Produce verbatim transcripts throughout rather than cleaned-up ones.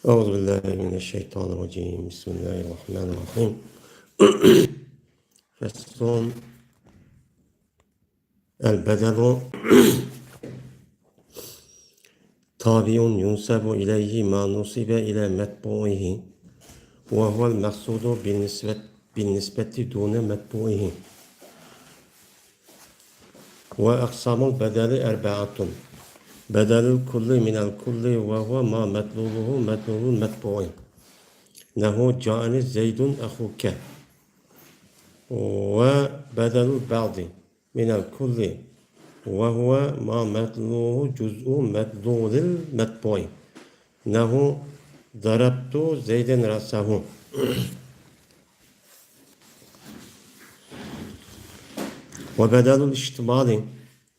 أعوذ بالله من الشيطان الرجيم. بسم الله الرحمن الرحيم. فصل. البدل تابع ينسب إليه ما نسب إلى متبوعه، وهو المقصود بالنسبة، بالنسبة دون متبوعه. وأقسام البدل أربعة. بدل الكل من الكل، وهو ما مدلوله مدلول المتبوع، نحو جاءني زيد أخوك. وبدل البعض من الكل، وهو ما مدلوله جزء مدلول المتبوع، نحو ضربت زيدا رأسه. وبدل الاشتمال،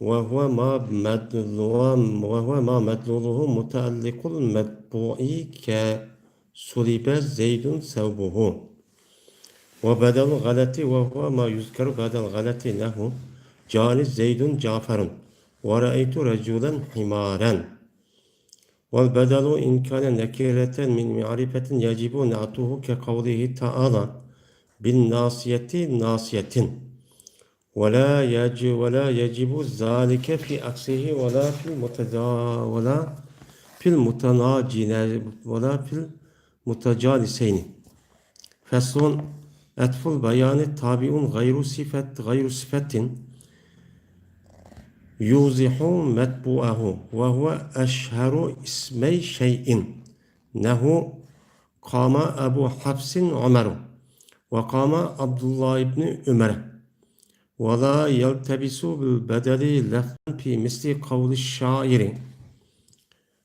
وهو ما مدلو-، وهو ما مدلوله متعلق المتبوع كصلب زيد ثوبه. وبدل الغلط، وهو ما يذكر بعد الغلط، نحو جاءني زيد جعفر ورأيت رجلا حمارا. والبدل إن كان نكرة من معرفة يجب نعته كقوله تعالى: بالناصية ناصية. ولا يج-، ولا يجب ذلك في عكسه ولا في المتجا-، ولا في المتناجن-، ولا في المتجانسين. فصل. عطف البيان تابع غير صفة، غير صفة يوضح متبوعه، وهو أشهر اسمي شيء، نحو قام أبو حفص عمر، وقام عبد الله بن عمر. ولا يلتبس بالبدل لفظا في مثل قول الشاعر: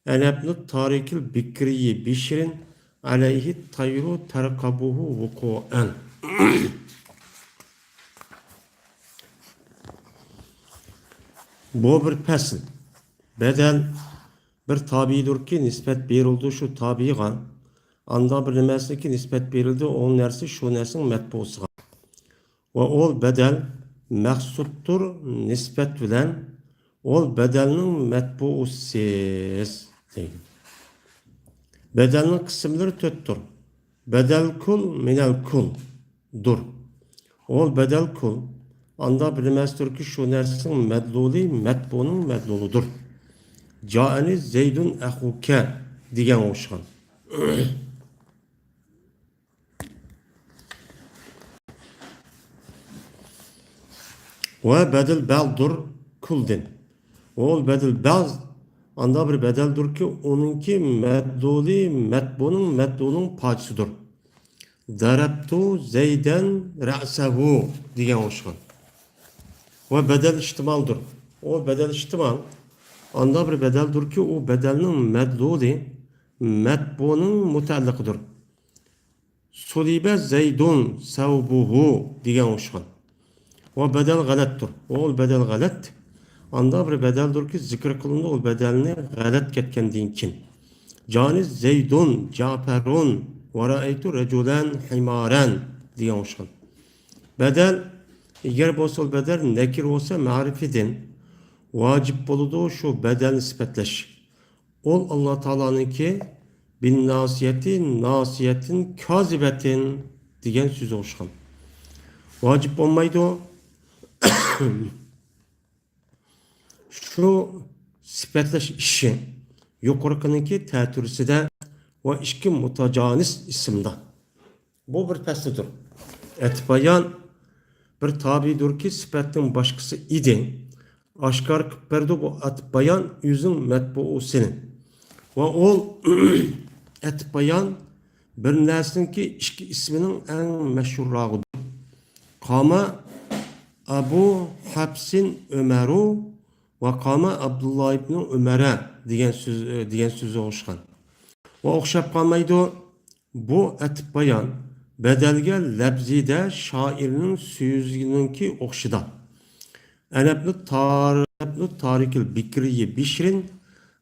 أنا ابن الطارق البكري بشر عليه الطير ترقبه وقوعا. بۇ بىر پەسىل. بەدەل بىر تابىئدۇركى، نىسبەت بېرىلىدۇ شۇ تابىئغا. ئاندا بىر نەرسىنىڭكى نىسبەت بېرىلىدۇ، ئۇ نەرسە شۇ نەرسىنىڭ مەتبۇئىسىغا. ۋە ئۇ بەدەل مەخسۇستۇر نىسبەت بىلەن، ئۇ بەدەلنىڭ مەتبۇئىسى دەيدۇ. بەدەلنىڭ قىسىملىرى تۆتتۇر. بەدەل كۇل، مىنەل كۇل دۇر. ئۇ بەدەل كۇل، ئاندا بىر نەرسىدۇركى، شۇ نەرسىنىڭ مەدلۇلى، مەتبۇنىڭ مەدلۇلىدۇر. جائەنى زەيدۇن ئەخۇكە دېگەن ئوخشىغان. ۋە بەدىل بەلدۇر كۇلدىن. ئۇ بەدىل بەز، ئاندا بىر بەدەلدۇركى، ئۇنىڭكى مەدلۇلى مەتبۇنىڭ مەدلۇلىنىڭ پاچىسىدۇر. دەرەبتۇ زەيدەن رەسەھۇ دېگەن ئوخشىغان. ۋە بەدەل ئىھتىمالدۇر. ئۇ بەدەل ئىھتىمال، ئاندا بىر بەدەلدۇركى، ئۇ بەدەلنىڭ مەدلۇلى مەتبۇنىڭ مۇتەئەللىقىدۇر. سۇلىبە زەيدۇن سەۋبۇھۇ دېگەن ئوخشىغان. ئۇ بەدەل غەلەتتۇر. ئۇ بەدەل غەلەت. ئاندا بىر بەدەلدۇركى، زىكىر قىلىنىدۇ ئۇ بەدەلنى غەلەت كەتكەندىن كېيىن. جانى زەيدۇن جەپەرۇن ۋە رەئەيتۇ رەجۇلەن ھىمارەن دېگەن ئوخشىغان. بەدەل، ئەگەر بولسا ئۇ بەدەل نەكىر بولسا مەرىپىدىن ۋاجىپ بولىدۇ شۇ بەدەلنى سۈپەتلەش. ئۇ ئاللا تائالانىڭكى بىن ناسىيەتى ناسىيەتىن كازىبەتىن دېگەن سۆزى ئوخشىغان. ۋاجىپ بولمايدۇ. شۇ سۈپەتلەش ئىشى يۇقىرىقىنىڭكى تەتۈرىسىدە ۋە ئىككى مۇتاجانىس ئىسىمدا. بۇ بىر پەسلىدۇر. ئەتىپ بايان بىر تابىئدۇركى، سۈپەتنىڭ باشقىسى ئىدى. ئاشكارا قىلىپ بەردى بۇ ئەتىپ بايان ئۆزىنىڭ مەتبۇئۇسىنى. ۋە ئۇ ئەتىپ بايان بىر نەرسىنىڭكى ئىككى ئىسمىنىڭ ئەڭ مەشھۇرراغىدۇر. قاما ئەبۇ ھەپسىن ئۆمەرۇ ۋە قاما ئابدۇللا ئىبنى ئۆمەرە دېگەن سۆز، دېگەن سۆزگە ئوخشىغان. ۋە ئوخشاپ قالمايدۇ. بۇ ئەتىپ بايان بەدەلگە لەپزىدە شائىرنىڭ سۆزىنىڭكى ئوخشىدا. ئەنەبنۇ تار-، ئەنەبنۇ تارىكىل بىكرىيى بىشرىن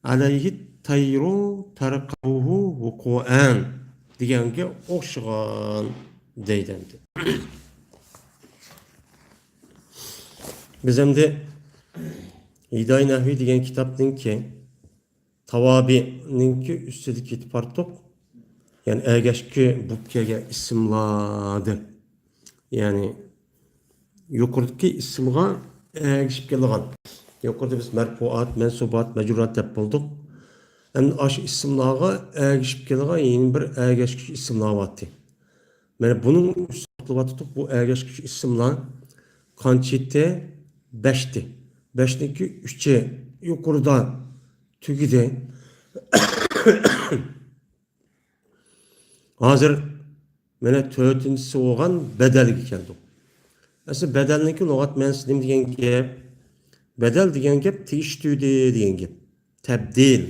ئەلەيھى تەيرۇ تەرقەۋۇھۇ ۋۇقۇئەن دېگەنگە ئوخشىغان دەيدۇ ئەمدى. بىز ئەمدى ھىدايە نەھۋى دېگەن كىتابنىڭكى تاۋابىئنىڭكى ئۈستىدە كېتىپ بارتۇق. يەنى ئەگەشكۈچى بولۇپ كەلگەن ئىسىملار دەپ. يەنى يۇقىرىدىكى ئىسىمغا ئەگىشىپ كېلىدىغان. يۇقىرىدا بىز مەرپۇئات، مەنسۇبات، مەجرۇرات دەپ بولدۇق. ئەمدى ئاشۇ ئىسىملارغا ئەگىشىپ كېلىدىغان يەنە بىر ئەگەشكۈچى ئىسىملار بارتى. مانا بۇنىڭ ئۈستىدە توختىلىۋاتاتتۇق. بۇ ئەگەشكۈچى ئىسىملار قانچىتى؟ بەشتى. بەشنىڭكى ئۈچى يۇقىرىدا تۈگىدى. ھازىر مانا تۆتىنچىسى بولغان بەدەلگە كەلدۇق. ئەسلى بەدەلنىڭكى لۇغەت مەنىسى نېمە دېگەن گەپ؟ بەدەل دېگەن گەپ تېگىش تۈگىدى دېگەن گەپ. تەبدىل.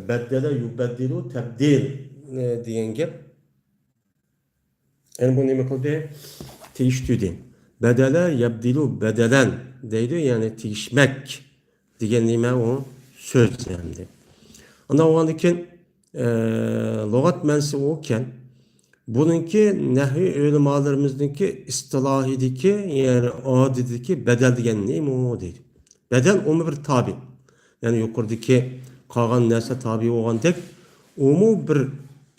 بەددەلە يۇبەددىلۇ تەبدىل، ئە، دېگەن گەپ. يەنى بۇ نېمە قىلدى؟ تېگىش تۈگىدى. بەدەلە يەبدىلۇ بەدەلەن دەيدۇ، يەنى تېگىشمەك دېگەن نېمە ئۇ؟ سۆز ئەمدى. ئاندىن بولغاندىن كېيىن، ئە، لۇغەت مەنىسى ئۇكەن. بۇنىڭكى نەھۋىي ئۆلىمالىرىمىزنىڭكى ئىستىلاھىدىكى، يەنى ئادىتىدىكى بەدەل دېگەن نېمە ئۇ دەيدۇ. بەدەل ئۇمۇ بىر تابىئ. يەنى يۇقىرىدىكى قالغان نەرسە تابىئ بولغاندەك، ئۇمۇ بىر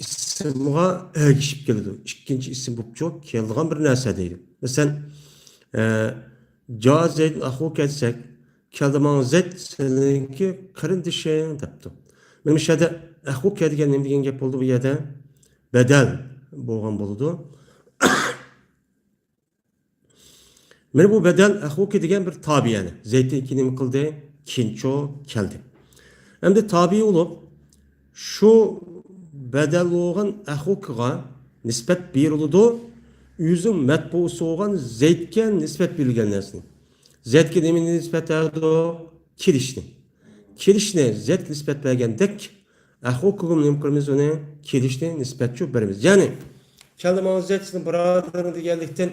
ئىسىمغا ئەگىشىپ كېلىدۇ. ئىككىنچى ئىسىم بولۇپ چىقىپ كېلىدىغان بىر نەرسە دەيدۇ. مەسىلەن، ئە، جا زەيدۇن ئەخۇكە دېسەك، كەلدى ماڭا زەيد سېنىڭكى قېرىندىشىڭ دەپتۇ. مانا مۇشۇ يەردە ئەخۇكە دېگەن نېمە دېگەن گەپ بولدى بۇ يەردە؟ بەدەل بولغان بولىدۇ. مانا بۇ بەدەل ئەخۇكە دېگەن بىر تابىئەنى زەيدتىن كېيىن نېمە قىلدى؟ كېيىنچۇ كەلدى. ئەمدى تابىئە بولۇپ، شۇ بەدەل بولغان ئەخۇكىغا نىسبەت بېرىلىدۇ. ئۆزىنىڭ مەتبۇئىسى بولغان زەيدكە نىسبەت بېرىلگەن نەرسىنى. زەيدكە نېمىنى نىسبەت بەردۇق؟ كېلىشنى. كېلىشنى زەيدكە نىسبەت بەرگەندەك، ئەخۇكىغىمۇ نېمە قىلىمىز ئۇنى؟ كېلىشنى نىسبەتچۇ بېرىمىز. يەنى، كەلدى ماڭا زەيد سېنىڭ بۇرادىرىڭ دېگەنلىكتىن،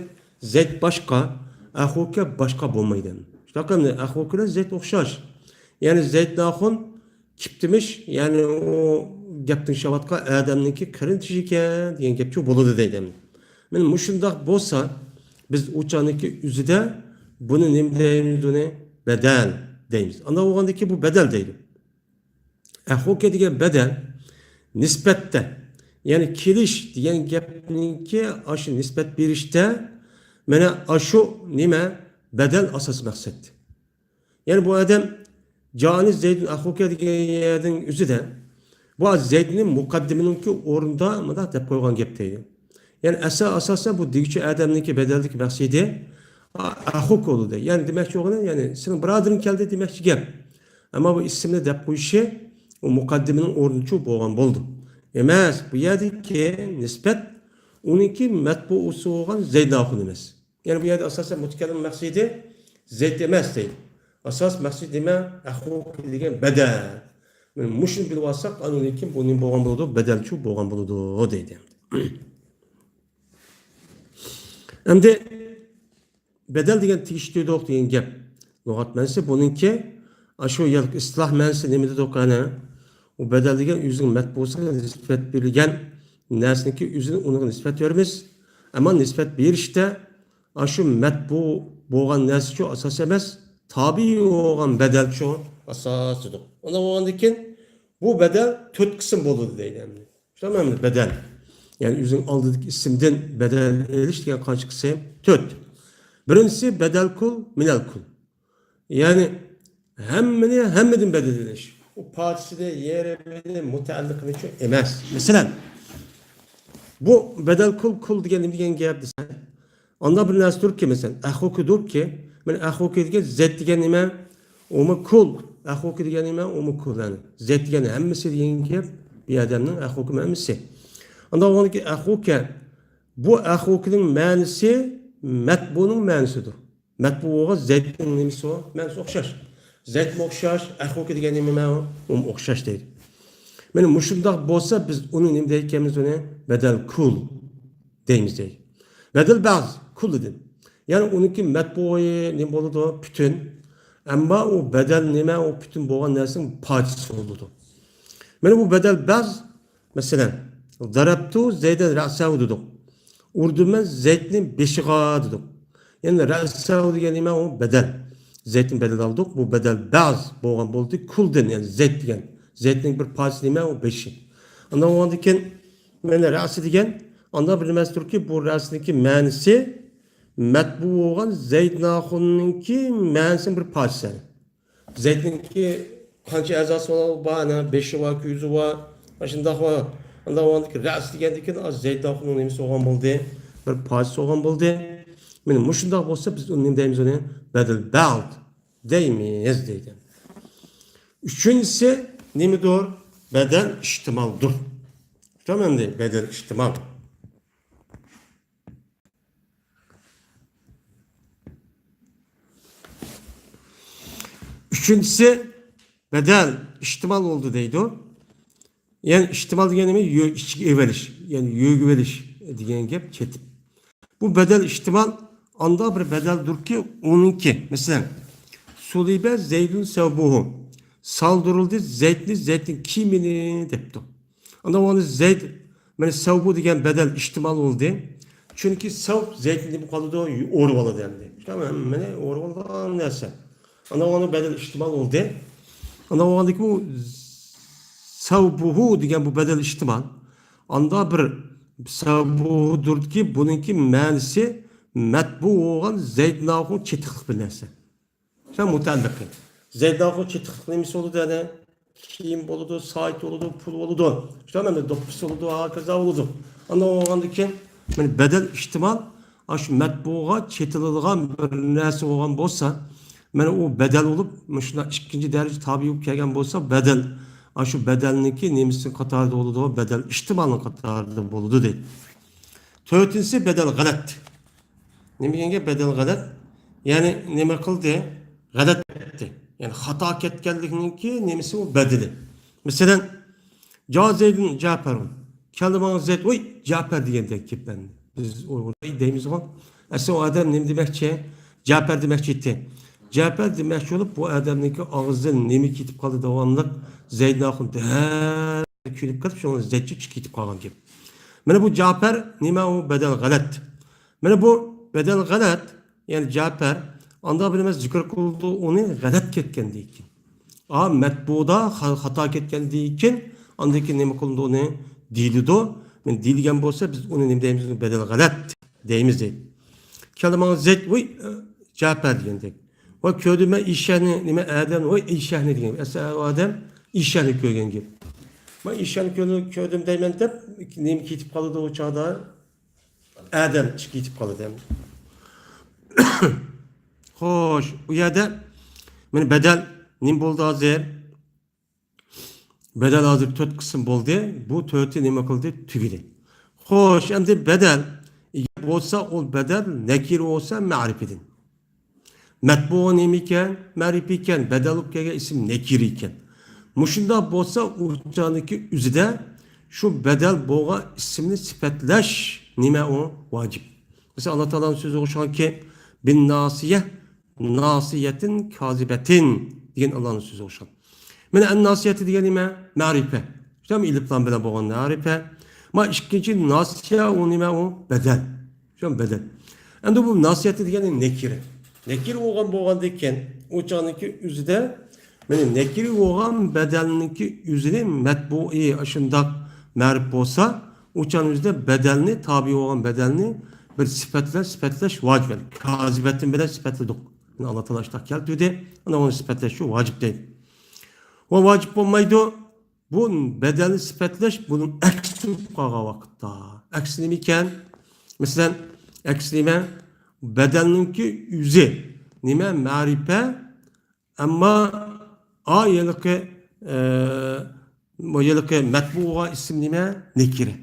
زەيد باشقا، ئەخۇكە باشقا بولمايدۇ. شۇنداق ئەمدى ئەخۇكە بىلەن زەيد ئوخشاش. يەنى زەيد ئاخۇن كىپتىمىش، يەنى ئۇ گەپ تىڭشاۋاتقان ئادەمنىڭكى قېرىندىشى ئىكەن دېگەن گەپچۇ بولىدۇ دەيدۇ. مانا مۇشۇنداق بولسا، بىز ئۇ چاغنىڭكى ئۆزىدە بۇنى نېمە دەيمىز؟ بۇنى بەدەل دەيمىز. ئانداق بولغاندىكىن بۇ بەدەل دەيدۇ. ئەخۇكە دېگەن بەدەل نىسبەتتە، يەنى كېلىش دېگەن گەپنىڭكى ئاشۇ نىسبەت بېرىشتە، مانا ئاشۇ نېمە؟ بەدەل ئاساسىي مەقسەت. يەنى بۇ ئادەم جانى زەيدۇن ئەخۇكە دېگەن يەرنىڭ ئۆزىدە، بۇ زەيدنى مۇقەددىمىنىڭكى ئورنىدا مۇنداق دەپ قويغان گەپ دەيدۇ. يەنى ئەسا-، ئاساسەن بۇ دېگۈچى ئادەمنىڭكى بەدەلدىكى مەقسىتى ئا-، ئەخۇكە بولىدۇ. يەنى دېمەكچى بولغىنى، يەنى سېنىڭ بۇرادىرىڭ كەلدى دېمەكچى گەپ. ئەمما بۇ ئىسىمنى دەپ قويۇشى ئۇ مۇقەددىمىنىڭ ئورنىچۇ بولغان بولىدۇ. ئەمەس، بۇ يەردىكى نىسبەت ئۇنىڭكى مەتبۇئىسى بولغان زەيدنى ئاخۇن ئەمەس. يەنى بۇ يەردە ئاساسەن مۇتەكەللىم مەقسىتى زەيد ئەمەس دەيدۇ. ئاساس مەقسىتى نېمە؟ ئەخۇكە دېگەن بەدەل. مانا مۇشۇنى بىلىۋالساق، ئاندىن كېيىن بۇ نېمە بولغان بولىدۇ؟ بەدەلچۇ بولغان بولىدۇ دەيدۇ. ئەمدى بەدەل دېگەن تېگىش تۈگىدۇق دېگەن گەپ. لۇغەت مەنىسى بۇنىڭكى، ئاشۇ يەرلىك ئىستىلاھ مەنىسى نېمە دېدۇق ئەنە؟ ئۇ بەدەل دېگەن ئۆزىنىڭ مەتبۇئىسىغا نىسبەت بېرىلگەن نەرسىنىڭكى ئۆزىنى ئۇنىڭغا نىسبەت بېرىمىز. ئەمما نىسبەت بېرىشتە ئاشۇ مەتبۇ بولغان نەرسىچۇ ئاساس ئەمەس، تابىئى بولغان بەدەلچۇ ئاساس دېدۇق. ئۇنداق بولغاندىن كېيىن بۇ بەدەل تۆت قىسىم بولىدۇ دەيدۇ ئەمدى. شۇنداقمۇ ئەمدى بەدەل؟ يەنى ئۆزىنىڭ ئالدىدىكى ئىسىمدىن بەدەل ئېلىش دېگەن قانچە قىسىم؟ تۆت. بىرىنچىسى بەدەل كۇل، مىنەل كۇل. يەنى ھەممىنى ھەممىدىن بەدەل ئېلىش. ئۇ پارچىسىنى، يېرىمىنى، مۇتەئەللىقىنىچۇ ئەمەس. مەسىلەن، بۇ بەدەل كۇل، كۇل دېگەن نېمە دېگەن گەپ دېسە، ئانداق بىر نەرسىدۇركى، مەسىلەن، ئەخۇكىدۇركى، مانا ئەخۇكى دېگەن زەيد دېگەن نېمە؟ ئۇمۇ كۇل. ئەخۇكى دېگەن نېمە؟ ئۇمۇ كۇل. يەنى زەيد دېگەن ھەممىسى دېگەن گەپ، بۇ ئادەمنىڭ ئەخۇكى ھەممىسى. ئانداق بولغاندىكى ئەخۇكە، بۇ ئەخۇكىنىڭ مەنىسى مەتبۇنىڭ مەنىسىدۇر. مەتبۇغا زەيدنىڭ نېمىسى بار؟ مەنىسى ئوخشاش. زەيدمۇ ئوخشاش، ئەخۇكە دېگەن نېمە؟ ئۇمۇ ئوخشاش دەيدۇ. مانا مۇشۇنداق بولسا، بىز ئۇنى نېمە دەيدىكەنمىز ئۇنى؟ بەدەل كۇل دەيمىز دەيدۇ. بەدەل بەز كۇللىدىن. يەنى ئۇنىڭكى مەتبۇغى نېمە بولىدۇ؟ پۈتۈن. ئەمما ئۇ بەدەل نېمە؟ ئۇ پۈتۈن بولغان نەرسىنىڭ پارچىسى بولىدۇ. مانا بۇ بەدەل بەز مەسىلەن، زەرەبتۇ زەيدەن رەسەھۇ دېدۇق. ئۇردۇم مەن زەيدنى بېشىغا دېدۇق. يەنى رەسەھۇ دېگەن نېمە؟ ئۇ بەدەل. زەيدنى بەدەل ئالدۇق. بۇ بەدەل بەز بولغان بولدى. كۇلدىن، يەنى زەيد دېگەن. زەيدنىڭ بىر پارچىسى نېمە؟ ئۇ بېشى. ئاندىن بولغاندىن كېيىن مانا رەسى دېگەن، ئاندا بىر نېمە دەپتۇركى، بۇ رەسىنىڭكى مەنىسى مەتبۇ بولغان زەيدىن ئاخۇننىڭكى مەنىسىنىڭ بىر پارچىسى. زەيدنىڭكى قانچە ئەزاسى بار، ئەنە بېشى بار، كۆزى بار، ئاشۇنداق بار. ئاندا ئۇنىڭدىكى رەس دېگەندىكىن، ئا، زەيدىن ئاخۇننىڭ نېمىسى بولغان بولدى؟ بىر پارچىسى بولغان بولدى. مانا مۇشۇنداق بولسا، بىز ئۇنى نېمە دەيمىز ئۇنى؟ بەدەل بەلد دەيمىز دەيدۇ. ئۈچىنچىسى نېمىدۇر؟ بەدەل ئىھتىمالدۇر. تۇتام ئەمدى بەدەل ئىھتىمال. ئۈچىنچىسى بەدەل ئىھتىمال بولدى دەيدۇ. يەنى ئىھتىمال دېگەن نېمە؟ يۆ-، ئىچىگە ئېلىۋېلىش، يەنى يۆگىۋېلىش دېگەن گەپ چېتىپ. بۇ بەدەل ئىھتىمال، ئاندا بىر بەدەلدۇركى، ئۇنىڭكى، مەسىلەن، سۇلىبە زەيدۇن سەۋبۇھۇ، سالدۇرۇلدى زەيدنى، زەيدنىڭ كىيىمىنى دەپتۇ. ئاندا ئۇنى زەيد، مانا سەۋبۇ دېگەن بەدەل ئىھتىمال بولدى. چۈنكى سەۋب زەيدنى نېمە قىلىدۇ؟ ئورىۋالىدۇ ئەمدى. شۇ ھەممىنى ئورىۋالغان نەرسە. ئانا ئۇنىڭ بەدەل ئىھتىمال بولدى. ئانا بولغاندىكى بۇ سەۋبۇھۇ دېگەن بۇ بەدەل ئىھتىمال. ئاندا بىر سەۋبۇھۇدۇركى، بۇنىڭكى مەنىسى مەتبۇ بولغان زەيدىن ئاخۇن چېتىقلىق بىر نەرسە. شۇ مۇتەئەللىقى. زەيدىن ئاخۇن چېتىقلىق نېمىسى بولىدۇ، يەنى كىيىم بولىدۇ، سائىت بولىدۇ، پۇل بولىدۇ. شۇ مەنىدە دوپپىسى بولىدۇ، ھاكازا بولىدۇ. ئانا بولغاندىكىن، مانا بەدەل ئىھتىمال، ئاشۇ مەتبۇغا چېتىلىدىغان بىر نەرسە بولغان بولسا، مانا ئۇ بەدەل بولۇپ، مۇشۇنداق ئىككىنچى دەرىجە تابىئى بولۇپ كەلگەن بولسا، بەدەل، ئاشۇ بەدەلنىڭكى نېمىسىنىڭ قاتارىدا بولىدۇ؟ بەدەل ئىھتىمالنىڭ قاتارىدا بولىدۇ دەيدۇ. تۆتىنچىسى بەدەل غەلەت. نېمە دېگەنگە بەدەل غەلەت؟ يەنى نېمە قىلدى؟ غەلەت ئەتتى. يەنى خاتا كەتكەنلىكنىڭكى نېمىسى ئۇ بەدىلى. مەسىلەن، جا زەيدۇن جەپەرۇن. كەلدى ماڭا زەيد، ۋوي، جەپەر دېگەندەك گەپ ئەمدى. بىز ئۇيغۇر دەيمىزغۇ. ئەسلى ئۇ ئادەم نېمە دېمەكچى؟ جەپەر دېمەكچى ئىدى. جەپەر دېمەكچى بولۇپ، بۇ ئادەمنىڭكى ئاغزىدىن نېمە كېتىپ قالدى داۋاملىق؟ زەيدۇن ئاخۇن دەل كۆنۈپ قېلىپ، شۇڭا زەيدچە چىقىپ كېتىپ قالغان گەپ. مانا بۇ جەپەر نېمە ئۇ؟ بەدەل غەلەت. مانا بۇ بەدەل غەلەت، يەنى جەپەر، ئاندا بىر نېمە زىكىر قىلىدۇ، ئۇنى غەلەت كەتكەندىن كېيىن. ئا، مەتبۇدا خا-، خاتا كەتكەندىن كېيىن، ئاندىن كېيىن نېمە قىلىدۇ، ئۇنى دېيىلىدۇ. مانا دېيىلگەن بولسا، بىز ئۇنى نېمە دەيمىز؟ بەدەل غەلەت دەيمىز دەيدۇ. كەلدى ماڭا زەيد، ۋوي، جەپەر دېگەندەك. ۋە كۆردۈم مەن ئىشەننى، نېمە، ئادەم، ۋوي، ئىشەننى دېگەن. ئەسلى ئۇ ئادەم ئىشەننى كۆرگەن گەپ. مەن ئىشەننى كۆردۈم، كۆردۈم دەيمەن دەپ، نېمە كېتىپ قالىدۇ ئۇ چاغدا؟ ئادەم ئىچىگە كېتىپ قالىدۇ ئەمدى. خوش، ئۇ يەردە مانا بەدەل نېمە بولدى ھازىر؟ بەدەل ھازىر تۆت قىسىم بولدى. بۇ تۆتى نېمە قىلدى؟ تۈگىدى. خوش، ئەمدى بەدەل بولسا، ئۇ بەدەل نەكىرە بولسا مەرىپىدىن. مەتبۇغا نېمە ئىكەن؟ مەرىپە ئىكەن. بەدەل بولۇپ كەلگەن ئىسىم نەكىرە ئىكەن. مۇشۇنداق بولسا، ئۇ چاغدىكى ئۆزىدە شۇ بەدەل بولغان ئىسىمنى سۈپەتلەش نېمە ئۇ؟ ۋاجىپ. مەسىلەن، ئاللا تائالانىڭ سۆزىگە ئوخشىغانكى، بىن ناسىيە، ناسىيەتىن كازىبەتىن دېگەن ئاللانىڭ سۆزىگە ئوخشىغان. مانا ئەن ناسىيەتى دېگەن نېمە؟ مەرىپە. شۇ ئېلىپلام بىلەن بولغان مەرىپە. ما ئىككىنچى ناسىيە، ئۇ نېمە ئۇ؟ بەدەل. شۇ بەدەل. ئەمدى بۇ ناسىيەتى دېگەن نەكىرە. نەكىرە بولغان بولغاندىن كېيىن، ئۇ چاغنىڭكى ئۆزىدە، مانا نەكىرە بولغان بەدەلنىڭكى ئۆزىنى مەتبۇئى ئاشۇنداق مەرىپ بولسا، ئۇ چاغنىڭ ئۆزىدە بەدەلنى، تابىئى بولغان بەدەلنى بىر سۈپەتلەر، سۈپەتلەش ۋاجىپ. كازىبەتىن بىلەن سۈپەتلىدۇق. مانا ئاللا تائالا شۇنداق كەلتۈردى. ئانا ئۇنى سۈپەتلەش شۇ ۋاجىپ دەيدۇ. ۋە ۋاجىپ بولمايدۇ. بۇ بەدەلنى سۈپەتلەش بۇنىڭ ئەكسى بولۇپ قالغان ۋاقىتتا. ئەكسى نېمە ئىكەن؟ مەسىلەن، ئەكسى نېمە؟ بەدەلنىڭكى ئۆزى نېمە؟ مەرىپە. ئەمما ئا ھېلىقى، ئە، بۇ ھېلىقى مەتبۇئۇغا ئىسىم نېمە؟ نەكىرە.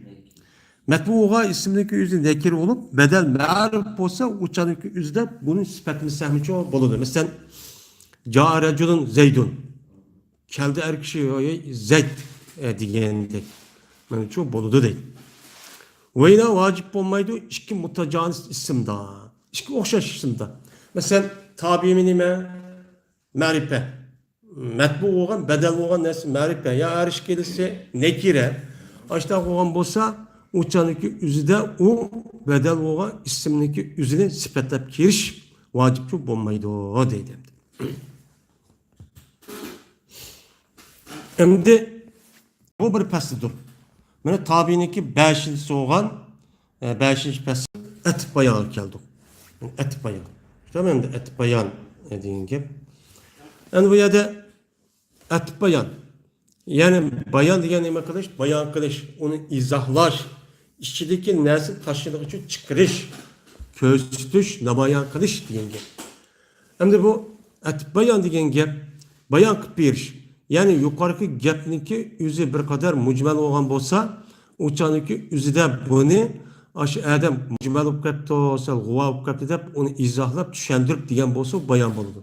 مەتبۇئۇغا ئىسىمنىڭكى ئۆزى نەكىرە بولۇپ، بەدەل مەرىپ بولسا، ئۇ چاغنىڭكى ئۆزىدە بۇنى سۈپەتلىسەكمۇچۇ بولىدۇ. مەسىلەن، جائە رەجۇلۇن زەيدۇن. كەلدى ئەر كىشى، زەيد، ئە، دېگەندەك. مانا شۇ بولىدۇ دەيدۇ. ۋەيلا ۋاجىپ بولمايدۇ، ئىككى مۇتاجانىس ئىسىمدا. ئىككى ئوخشاش ئىسىمدا. مەسىلەن، تابىئىمۇ نېمە؟ مەرىپە. مەتبۇ بولغان، بەدەل بولغان نەرسە مەرىپە. يا ئەرش كېلىسى نەكىرە. ئاشۇنداق بولغان بولسا، ئۇ چاغنىڭكى ئۆزىدە ئۇ بەدەل بولغان ئىسىمنىڭكى ئۆزىنى سۈپەتلەپ كىرىش ۋاجىپچۇ بولمايدۇ دەيدۇ. ئەمدى بۇ بىر پەسلىدۇر. مانا تابىئىنىڭكى بەشىنچىسى بولغان، ئە، بەشىنچى پەسىل ئەتىپ بايانغا كەلدۇق. ئەتىپ بايان. شۇ ئەمدى ئەتىپ بايان، ئە، دېگەن گەپ. ئەمدى بۇ يەردە ئەتىپ بايان. يەنى بايان دېگەن نېمە قىلىش؟ بايان قىلىش، ئۇنى ئىزاھلاش، ئىچىدىكى نەرسىنى تاشلىغۇچى چىقىرىش، كۆرسىتىش، نامايان قىلىش دېگەن گەپ. ئەمدى بۇ ئەتىپ بايان دېگەن گەپ بايان قىلىپ بېرىش. يەنى يۇقىرىقى گەپنىڭكى ئۆزى بىر قەدەر مۇجمەل بولغان بولسا، ئۇ چاغنىڭكى ئۆزىدە بۇنى ئاشۇ ئادەم مۇجمەل بولۇپ قاپتۇ، سەل غۇۋا بولۇپ قاپتۇ دەپ، ئۇنى ئىزاھلاپ، چۈشەندۈرۈپ دېگەن بولسا، بايان بولىدۇ.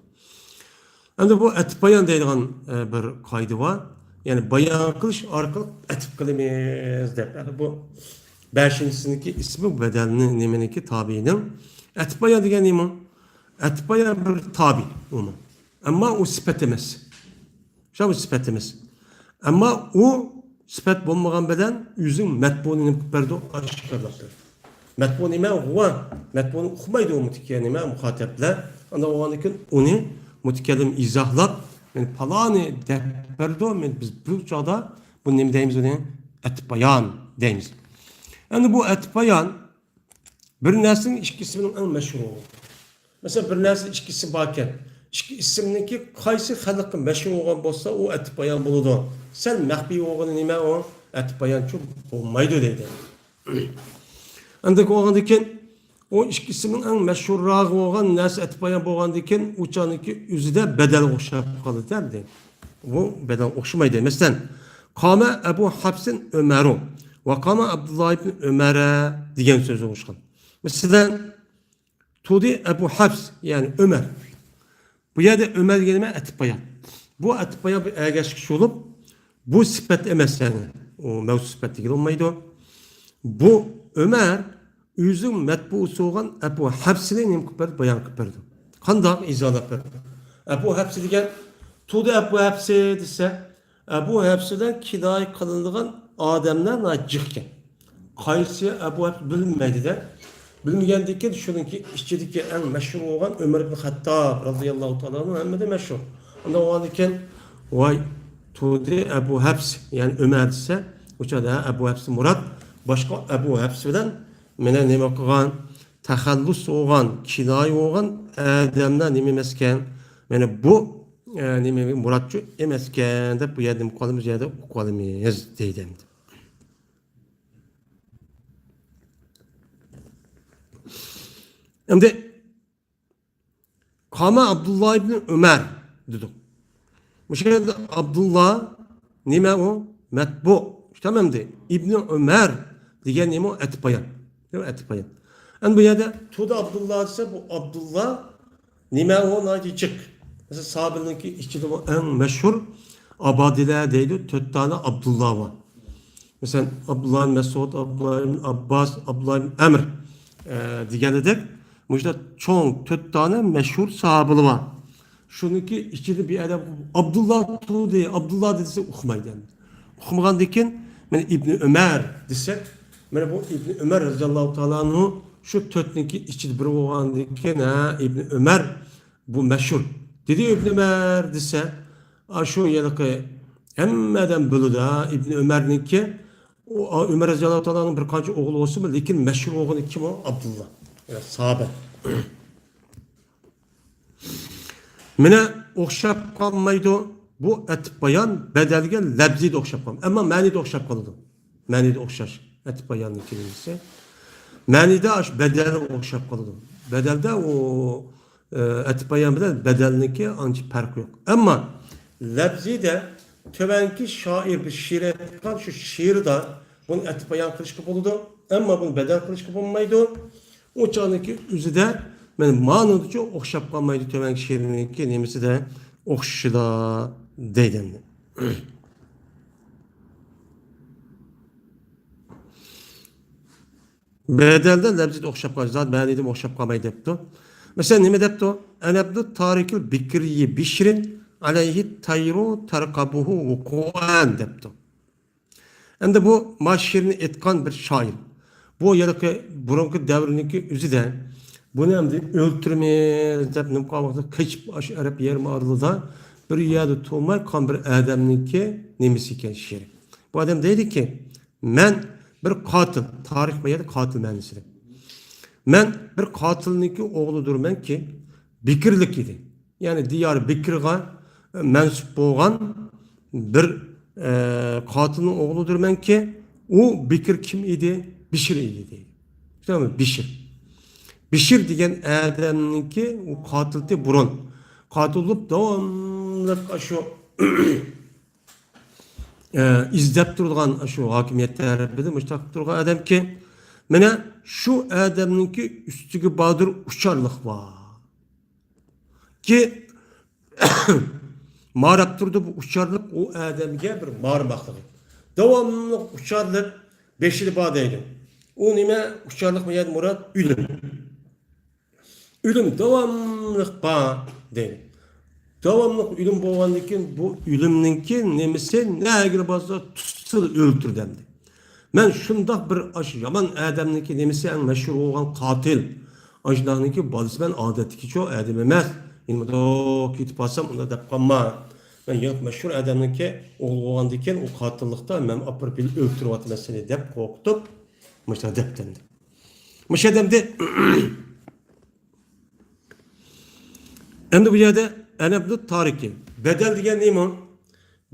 ئەمدى بۇ ئەتىپ بايان دەيدىغان، ئە، بىر قائىدە بار. يەنى بايان قىلىش ئارقىلىق ئەتىپ قىلىمىز دەپ. يەنى بۇ بەشىنچىسىنىڭكى ئىسمى بەدەلنى نېمىنىڭكى تابىئىنىڭ. ئەتىپ بايان دېگەن نېمە؟ ئەتىپ بايان بىر تابىئ ئۇمۇ. ئەمما ئۇ سۈپەت ئەمەس. شۇ سۈپەت ئەمەس. ئەمما ئۇ سۈپەت بولمىغان بىلەن ئۆزىنىڭ مەتبۇئىنى نېمە قىلىپ بەردى؟ ئاشكارىلاپ بەردى. مەتبۇ نېمە؟ غۇۋا. مەتبۇنى ئۇقمايدۇ مۇتىكە-، نېمە؟ مۇخاتەپلەر. ئانداق بولغاندىن كېيىن ئۇنى مۇتەكەللىم ئىزاھلاپ، مەن پالانى دەپ بەردۇ، مەن، بىز بۇ چاغدا بۇ نېمە دەيمىز ئۇنى؟ ئەتىپ بايان دەيمىز. ئەمدى بۇ ئەتىپ بايان بىر نەرسىنىڭ ئىككى ئىسمىنىڭ ئەڭ مەشھۇرى. مەسىلەن، بىر نەرسە ئىككى ئىسىم باركەن. ئىككى ئىسىمنىڭكى قايسى خەلققە مەشھۇر بولغان بولسا، ئۇ ئەتىپ بايان بولىدۇ. سەل مەخپىي بولغىنى نېمە ئۇ؟ ئەتىپ بايانچۇ بولمايدۇ دەيدۇ. ئەمدى بولغاندىن كېيىن، ئۇ ئىككى ئىسىمنىڭ ئەڭ مەشھۇرراقى بولغان نەرسە ئەتىپ بايان بولغاندىن كېيىن، ئۇ چاغنىڭكى ئۆزىدە بەدەلگە ئوخشاپ قالىدۇ دەيدۇ. بۇ بەدەلگە ئوخشىمايدۇ. مەسىلەن، قامە ئەبۇ ھەپسىن ئۆمەرۇ ۋە قامە ئابدۇللا ئىبن ئۆمەرە دېگەن سۆزگە ئوخشىغان. مەسىلەن، تۇدى ئەبۇ ھەپس، يەنى ئۆمەر. بۇ يەردە ئۆمەر دېگەن نېمە؟ ئەتىپ بايان. بۇ ئەتىپ بايان بىر ئەگەشكۈچ بولۇپ، بۇ سۈپەت ئەمەس، يەنى ئۇ مەۋسۇپ سۈپەت دېگىلى بولمايدۇ. بۇ ئۆمەر ئۆزىنىڭ مەتبۇئىسى بولغان ئەبۇ ھەپسىنى نېمە قىلىپ بەردى؟ بايان قىلىپ بەردى. قانداق ئىزاھلاپ بەردى؟ ئەبۇ ھەپس دېگەن، تۇدى ئەبۇ ھەپسى دېسە، ئەبۇ ھەپسىدىن كىنايە قىلىنىدىغان ئادەملەر ناھايىتى جىق ئىكەن. قايسى ئەبۇ ھەپس بىلمەيدۇ-دە. بىلمىگەندىن كېيىن شۇنىڭكى ئىچىدىكى ئەڭ مەشھۇر بولغان ئۆمەر ئىبن خەتتاب رازىياللاھۇ تائالا ئەنھۇ ھەممىدىن مەشھۇر. ئاندىن ئۇنىڭدىن كېيىن، ۋاي، تۇدى ئەبۇ ھەپس، يەنى ئۆمەر دېسە، ئۇ چاغدا ھە، ئەبۇ ھەپس مۇراد، باشقا ئەبۇ ھەپس بىلەن مانا نېمە قىلغان، تەخەللۇس بولغان، كىنايە بولغان ئادەملەر نېمە ئەمەسكەن. مانا بۇ، ئە، نېمە مۇرادچۇ ئەمەسكەن دەپ بۇ يەردە نېمە قىلىمىز، يەردە ئۇقۇپ قالىمىز دەيدۇ ئەمدى. ئەمدى قامە ئابدۇللا ئىبنى ئۆمەر دېدۇق. مۇشۇ يەردە ئابدۇللا نېمە ئۇ؟ مەتبۇ. تامامدى. ئىبنى ئۆمەر دېگەن نېمە ئۇ؟ ئەتىپ بايان. دېمەك، ئەتىپ بايان. ئەمدى بۇ يەردە تۇدى ئابدۇللا دېسە، بۇ ئابدۇللا نېمە ئۇ؟ ناھايىتى جىق. مەسىلەن، ساھابىلەرنىڭكى ئىچىدىمۇ ئەڭ مەشھۇر ئابادىلە دەيدۇ، تۆت دانە ئابدۇللا بار. مەسىلەن، ئابدۇللا ئىبن مەسئۇد، ئابدۇللا ئىبن ئابباس، ئابدۇللا ئىبن ئەمر، ئە، دېگەن ئىدۇق. مۇشۇنداق چوڭ تۆت دانە مەشھۇر ساھابىلەر بار. شۇنىڭكى ئىچىدە بىر ئادەم ئابدۇللا تۇدى، ئابدۇللا دېسە ئۇقمايدۇ ئەمدى. ئۇقمىغاندىن كېيىن، مانا ئىبنى ئۆمەر دېسەك، مانا بۇ ئىبنى ئۆمەر رەزىياللاھۇ تائالا ئەنھۇ شۇ تۆتنىڭكى ئىچىدە بىرى بولغاندىن كېيىن، ھە، ئىبنى ئۆمەر بۇ مەشھۇر. دېدى ئىبنى ئۆمەر دېسە، ئاشۇ ھېلىقى ھەممە ئادەم بىلىدۇ، ھە، ئىبنى ئۆمەرنىڭكى. ئۇ، ئۆمەر رەزىياللاھۇ تائالانىڭ بىر قانچە ئوغلى بولسىمۇ، لېكىن مەشھۇر بولغىنى كىم ئۇ؟ ئابدۇللا. يەنى ساھابە. مانا ئوخشاپ قالمايدۇ. بۇ ئەتىپ بايان بەدەلگە لەپزىدە ئوخشاپ قالمايدۇ. ئەمما مەنىدە ئوخشاپ قالىدۇ. مەنىدە ئوخشاش. ئەتىپ باياننىڭ كېلىمىسى. مەنىدە ئاشۇ بەدەلگە ئوخشاپ قالىدۇ. بەدەلدە ئۇ، ئە، ئەتىپ بايان بىلەن بەدەلنىڭكى ئانچە پەرقى يوق. ئەمما لەپزىدە تۆۋەنكى شائىر بىر شېئىر ئېيتقان، شۇ شېئىردا بۇنى ئەتىپ بايان قىلىشقا بولىدۇ. ئەمما بۇنى بەدەل قىلىشقا بولمايدۇ. ئۇ چاغنىڭكى ئۆزىدە، مانا مانىدىچۇ ئوخشاپ قالمايدۇ، تۆۋەنكى شېئىرنىڭكى نېمىسىدە ئوخشىشىدا دەيدۇ ئەمدى. بەدەلدە لەپزىدە ئوخشاپ قالمايدۇ، زادى مەنىدىمۇ ئوخشاپ قالمايدۇ دەپتۇ. مەسىلەن، نېمە دەپتۇ؟ ئەنەبدۇ تارىكىل بىكرىيى بىشرىن ئەلەيھى تايرۇ تەرقەبۇھۇ ۋۇقۇئەن دەپتۇ. ئەمدى بۇ ما شېئىرنى ئېيتقان بىر شائىر. بۇ ھېلىقى بۇرۇنقى دەۋرنىڭكى ئۆزىدە بۇنى ئەمدى ئۆلتۈرىمىز دەپ نېمە قىلغان ۋاقتىدا قېچىپ، ئاشۇ ئەرەب يېرىم ئارىلىدا بىر يەردە تۇرماي قالغان بىر ئادەمنىڭكى نېمىسى ئىكەن شېئىرى. بۇ ئادەم دەيدىكى، مەن بىر قاتىل، تارىك بۇ يەردە قاتىل مەنىسىدە. مەن بىر قاتىلنىڭكى ئوغلىدۇرمەنكى، بىكىرلىك ئىدى. يەنى دىيارى بىكىرغا مەنسۇپ بولغان بىر، ئە، قاتىلنىڭ ئوغلىدۇرمەنكى، ئۇ بىكىر كىم ئىدى؟ بىشىر ئىدى دەيدۇ. تامام، بىشىر. بىشىر دېگەن ئادەمنىڭكى ئۇ قاتىلتى بۇرۇن. قاتىل بولۇپ داۋاملىق ئاشۇ ئە، ئىزدەپ تۇرىدىغان شۇ ھاكىمىيەت تەرىپىدىن مۇشۇنداق قىلىپ تۇرغان ئادەمكى، مانا شۇ ئادەمنىڭكى ئۈستىگە باردۇر ئۇچارلىق بار. كى، ماراپ تۇرىدۇ بۇ ئۇچارلىق ئۇ ئادەمگە بىر مارىماقلىقى. داۋاملىق ئۇچارلىق بېشىدا بار دەيدۇ. ئۇ نېمە ئۇچارلىق بۇ يەردە مۇراد؟ ئۆلۈم. ئۆلۈم داۋاملىق بار دەيدۇ. داۋاملىق ئۆلۈم بولغاندىن كېيىن بۇ ئۆلۈمنىڭكى نېمىسى نەگىلا بارسا تۇتسا ئۆلتۈرىدۇ ئەمدى. مەن شۇنداق بىر ئاشۇ يامان ئادەمنىڭكى نېمىسى ئەڭ مەشھۇر بولغان قاتىل. ئاشۇنداقنىڭكى بالىسى مەن ئادەتتىكىچۇ ئادەم ئەمەس. يېنىمدا كېتىپ قالسام ئۇنداق دەپ قالما. مەن ياق مەشھۇر ئادەمنىڭكى ئوغلى بولغاندىن كېيىن ئۇ قاتىللىقتا مەن ئاپىرىپ ئۆلتۈرۈۋاتىمەن سېنى دەپ قورقۇتۇپ مۇشۇنداق دەپتىمدى. مۇشۇ ئادەمدە ئەمدى بۇ يەردە ئەنەبنۇ تارىكى. بەدەل دېگەن نېمە؟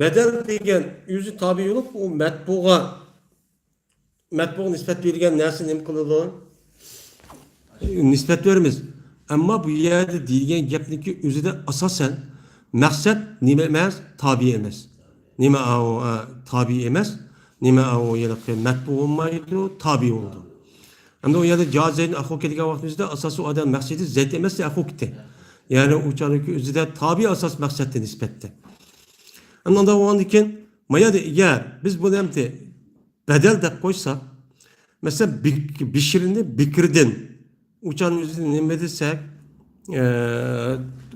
بەدەل دېگەن ئۆزى تابىي بولۇپ، ئۇ مەتبۇغا، مەتبۇغا نىسبەت بېرىلگەن نەرسە نېمە قىلىدۇ؟ نىسبەت بېرىمىز. ئەمما بۇ يەردە دېيىلگەن گەپنىڭكى ئۆزىدە ئاساسەن مەقسەت نېمە ئەمەس؟ تابىي ئەمەس. نېمە ئاۋۇ، ئە، تابىي ئەمەس؟ نېمە ئاۋۇ، ھېلىقى مەتبۇ بولمايدۇ، تابىي بولىدۇ. ئەمدى ئۇ يەردە جازەيدىن ئەخۇكى دېگەن ۋاقتىمىزدا ئاساسىي ئادەم مەقسىتى زەيد ئەمەس، ئەخۇكتى. يەنى ئۇ چاغدىكى ئۆزىدە تابىي ئاساس مەقسەتتە نىسبەتتە. ئەمدى ئۇنداق بولغاندىن كېيىن، ما يەردە ئەگەر بىز بۇنى ئەمدى بەدەل دەپ قويساق، مەسىلەن، بىك-، بىشىرنى بىكىردىن، ئۇچان ئۆزىدىن نېمە دېسەك، ئە،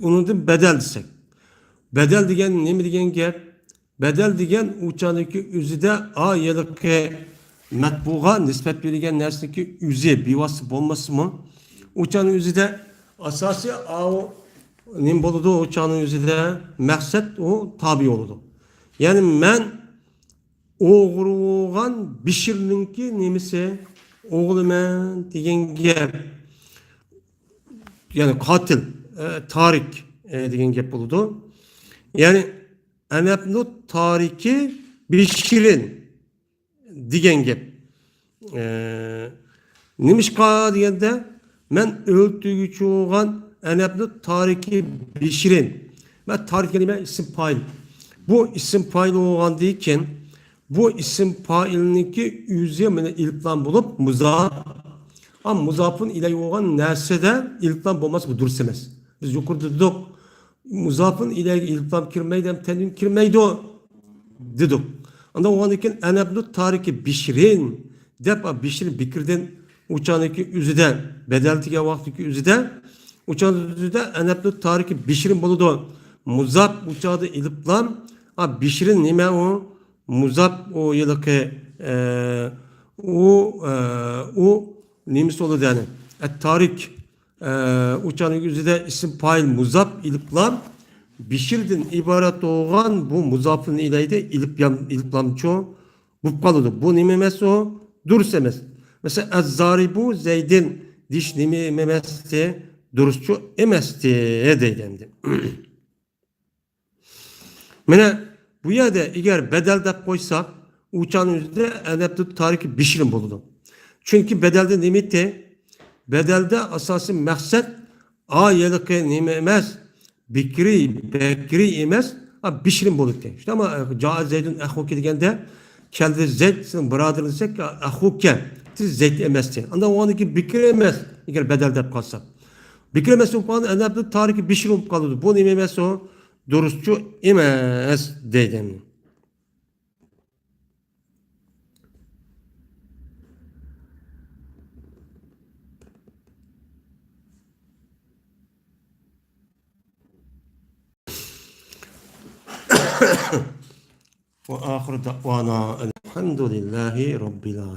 ئۇنىڭدىن بەدەل دېسەك. بەدەل دېگەن نېمە دېگەن گەپ؟ بەدەل دېگەن ئۇچاندىكى ئۆزىدە ئا ھېلىقى مەتبۇغا نىسبەت بېرىلگەن نەرسىنىڭكى ئۆزى بىۋاسىتە بولمىسىمۇ، ئۇچان ئۆزىدە ئاساسىي ئاۋۇ نېمە بولىدۇ؟ ئۇچاننىڭ ئۆزىدە مەقسەت ئۇ تابىي بولىدۇ. يەنى مەن ئوغرى بولغان بىشىرنىڭكى نېمىسى؟ ئوغلىمەن دېگەن گەپ. يەنى قاتىل، ئە، تارىك، ئە، دېگەن گەپ بولىدۇ. يەنى ئەنەبنۇ تارىكى بىشىرىن دېگەن گەپ. ئە، نېمىشقا دېگەندە، مەن ئۆلتۈرگۈچى بولغان ئەنەبنۇ تارىكى بىشىرىن. مەن تارىك نېمە؟ ئىسىم پائىل. بۇ ئىسىم پائىل بولغاندىن كېيىن، بۇ ئىسىم پائىلنىڭكى ئۆزى مانا ئېلىپلام بولۇپ، مۇزاپ. ئا، مۇزاپۇن ئىلەي بولغان نەرسىدە ئېلىپلام بولماس، بۇ دۇرۇس ئەمەس. بىز يۇقىرىدا دېدۇق، مۇزاپۇن ئىلەيگە ئېلىپلام كىرمەيدۇ ھەم تەنۋىن كىرمەيدۇ دېدۇق. ئاندىن ئۇنىڭدىن كېيىن ئەنەبنۇ تارىكى بىشرىن دەپ، بىشرىن بىكىردىن ئۇچانىكى ئۆزىدە، بەدەل دېگەن ۋاقىتتىكى ئۆزىدە، ئۇچان ئۆزىدە ئەنەبنۇ تارىكى بىشرىن بولىدۇ. مۇزاپ ئۇچادا ئېلىپلام، ئا، بىشرىن نېمە ئۇ؟ مۇزاپ ئۇ ھېلىقى، ئە، ئۇ، ئە، ئۇ نېمىسى بولىدۇ يەنى؟ ئەت-تارىك. ئە، ئۇچانىڭ ئۆزىدە ئىسىم پائىل مۇزاپ ئېلىپلام، بىشىردىن ئىبارەت بولغان بۇ مۇزاپۇن ئىلەيدە ئېلىپ يام-، ئېلىپلامچۇ بولۇپ قالىدۇ. بۇ نېمە ئەمەس ئۇ؟ دۇرۇس ئەمەس. مەسىلەن، ئەززارىبۇ زەيدىن دېيىش نېمە ئەمەستى؟ دۇرۇسچۇ ئەمەستى دەيدۇ ئەمدى. مانا بۇ يەردە ئەگەر بەدەل دەپ قويساق، ئۇچان ئۆزىدە ئەنەبتۇ تارىكى بىشرىن بولىدۇ. چۈنكى بەدەلدە نېمە ئىدى؟ بەدەلدە ئاساسىي مەقسەت ئا ھېلىقى نېمە ئەمەس، بىكرى، بەكرى ئەمەس، ئا، بىشرىن بولىدىكەن. شۇنداقمۇ، جائە زەيدۇن ئەخۇكە دېگەندە، كەلدى زەيد، سېنىڭ بۇرادىرىڭ دېسەك، ئەخۇكە، سىز زەيد ئەمەستى. ئاندىن ئۇنىڭدىكى بىكرى ئەمەس، ئەگەر بەدەل دەپ قالساق. بىكرى ئەمەس بولۇپ قالغان، ئەنەبتۇ تارىكى بىشرىن بولۇپ قالىدۇ. بۇ نېمە ئەمەس ئۇ؟ دۇرۇسچۇ ئەمەس دەيدۇ. وآخر دعوانا أن الحمد لله رب العالمين.